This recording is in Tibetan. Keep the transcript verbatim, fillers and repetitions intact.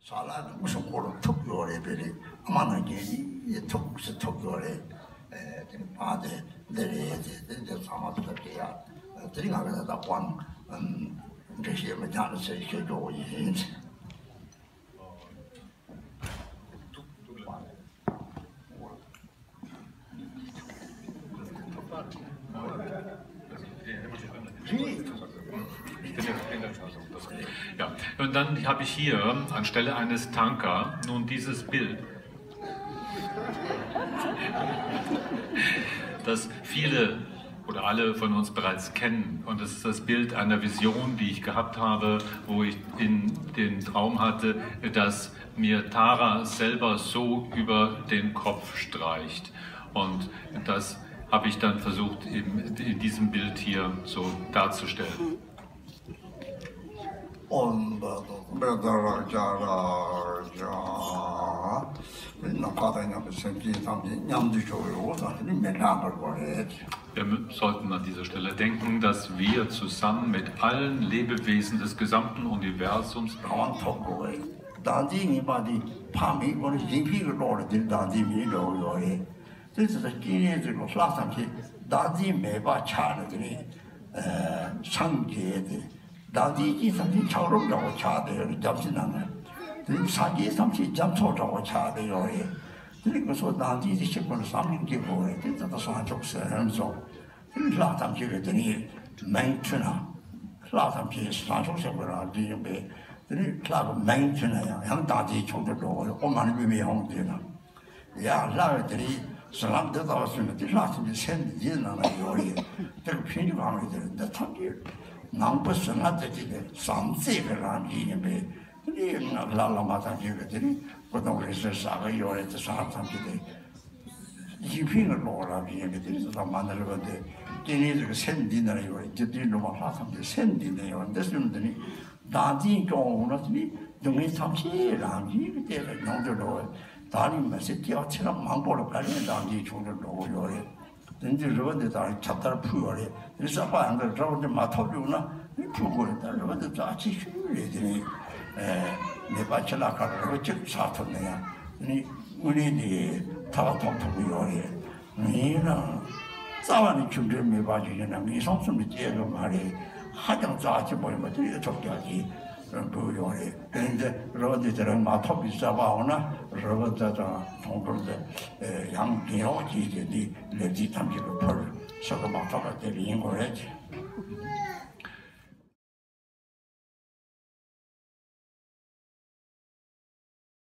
ས་ལ་དངོས་སུ་སྐོར་ཐུག་ཡོད་རེད། པེ་རི་ཨ་མ་ན་རྒྱལ་ནི་ཐུག་སེ་ཐུག་ཡོད་རེད། ཨེ་དེ་ནི་པ་དེ་འདི་རེད། དེ་དེ་འདི་ཚང་མ་ཐུག་གི་ཡ། དེ་རིང་ང་གི་ད་ལྟ་ཀོང་འགྲེལ་བཤད་མི་སྦྱངས་ནས་ཟེར་ཤོད་རྒྱུ་ཡིན། Ja, und dann habe ich hier anstelle eines Tanka nun dieses Bild, das viele oder alle von uns bereits kennen. Und es ist das Bild einer Vision, die ich gehabt habe, wo ich in den Traum hatte, dass mir Tara selber so über den Kopf streicht. Und das habe ich dann versucht, in, in diesem Bild hier so darzustellen. ཨོཾ་བ་དོ་བེ་ད་ར་ཇ་ར་ཇ། ནམ་མཁའ་དང་མཉམ་པའི་སེམས་ཅན་ཐམས་ཅད་མཉམ་དུ་བཞུགས་ཡོད་ད་དེ་ནི་མི་འདྲ་བར་གོ་རེད། Wir sollten an dieser Stelle denken, dass wir zusammen mit allen Lebewesen des gesamten Universums རང་དབང་ཐོབ་དགོས་རེད། བདག་འཛིན་ངན་པ་འདི་ཕ་མེས་ཀོ་ནི་ཞིང་ཕིག་གི་ལོག་ལ་འདིར་བདག་འཛིན་མེད་འགྲོ་གི་ཡོད་རེད། དེ་ཚོ་ད་སྐྱེ་གནས་ཚོ་ལ་ལྷག་ཙམ་ཞིག་བདག་འཛིན་མེད་པ་ཆགས་ནས་དེ་ནི་སངས་རྒྱས་ཏེ། བདག་འཛིན་སྐྱེས་ཙམ་ཞིག་ཆགས་རོགས་འདྲ་བོ་ཆགས་བསྡད་ཡོད་རེད། རྒྱལ་སྲིད་ནང་ནས་དེ་ནི་སངས་རྒྱས་ཙམ་ཞིག་རྒྱ་མཚོ་འདྲ་བོ་ཆགས་བསྡད་ཡོད་རེད། དེ་ནི་ང་ཚོ་བདག་འཛིན་དེ་ཤེས་དགོས་ན་བསམ་བློ་སྐྱེ་དགོས་རེད། དེ་ཚོ་ད་སངས་ཆོག་ཟེར་སོང་། དེ་ནི་ལྷག་ཙམ་ཞིག་གིས་དེ་ནི་མིང་ཐོས་ན། ལྷག་ཙམ་ཞིག་སངས་ཆོག་ཟེར་དགོས་རང་བཞིན་ཡིན་པས། དེ་ནི་ལྷག་གི་མིང་ཐོས་ན་ཡང་ཡང་བདག་འཛིན་ཆུང་དུ་འགྲོ་གི་ཡོད། ཨོཾ་མ་ཎི་པདྨེ་ཧཱུྃ་ཟེར་ན། ཡང་ལྷག་གི་དེ་ནི་ཟེར་ན་འདི་ལྟ་བ་ཟེར་ན་དེ་ལྷག་ཙམ་གྱི་སེམས་འདི་ནང་ལ་ཡོད་རེད། དེ་གི་ཕན་ཚུན་གང་རེད། དེ་འདི་ཐམས་ཅད་ནང་པ་ཟེར་ན་དེ་དེ་དེ་བསམ་རྩེ་གི་རང་བཞིན་ཡིན་པས། དེ་ནི་ལྷག་ལྷག་མ་ཙམ་ཞིག་གི་དེ་ནི་སྐུ་གདུང་རིང་བསྲེལ་ཟ་གི་ཡོད་རེད། དེ་ཟ་ཙམ་གྱི་དེ། ཡིད་ཕིང་གི་བློ་རབ་ཡིན་གྱི་དེ་ཙམ་མ་ན་རེ་བ་དེ་སྐྱེ་གནས་ཀྱི་སེམས་འདི་ན་ཡོད་རེད། རྒྱུ་དེའི་འགྲོ་བ་ལྷག་ཙམ་དེ་སེམས་འདི་ན་ཡོད་རེད། འདི་སེམས་འདི་ནི་བདག་འཛིན་སྐྱོང་འོང་ན་དེ་ནི་སྡུག་བསྔལ་ཐམས་ཅད་རང་བཞིན་གྱི་སྟེང་ལ་མྱོང་དུ་འགྲོ་བས། ད་ནི་མ་ཟད་སྐྱེ་བ་ཚེ་རབས་མང་པོ་ལ་ག་ནས་བདག་འཛིན་བྱུང་དུ་འགྲོ་གི་ཡོད་རེད། དེ་འདི་རེ་བ་འདི་དང་ཁྱབ་བརྡལ་ཕུལ་བ་རེད། དེ་གསར་པ་ཡང་དག་རེ་བ་འདི་མ་ཐོབ་ཡོང་ན་ནི་ཕུལ་དགོས་རེད། ད་རེ་བ་འདི་རྩ་ཆེ་ཤོས་རེད། དེ་ནི་མེད་པ་ཅི་ལ་ཁར་རེ་བ་གཅིག་ཚར་ཐུབ་ན་ཡང་དེ་ནི་དངོས་གནས་འདི་ཐར་པ་ཐོབ་ཐུབ་ཀྱི་ཡོད་རེད། ངས་ན་རྩ་བ་ནས་ཆུང་འབྲེལ་མེད་པ་ཞིག་ཡིན་ན་ངས་སོང་གསུམ་ནས་སྐྱེལ་གི་མ་རེད། ཧ་ཅང་རྩ་ཆེན་པོ་ཡིན་པ་དེ་ཡོད་ཐོབ་རྒྱག་གི་འབུལ་ཡོད་རེད། དེ་འདི་རེ་བ་འདི་དེ་རིང་མ་ཐོབ་པའི་རྩ་བ་འོང་ན་རེ་བ་འདི་དང་མཐོང་གྲོལ་འདི་ཡང་རྒན་ཡོག་བྱས་ཏེ་འདི་ལེགས་སྐྱེས་ཐམས་ཅད་ལ་ཕུལ་ས་གི་མ་ཐོབ་པ་དེ་ཡིན་དགོས་རེད།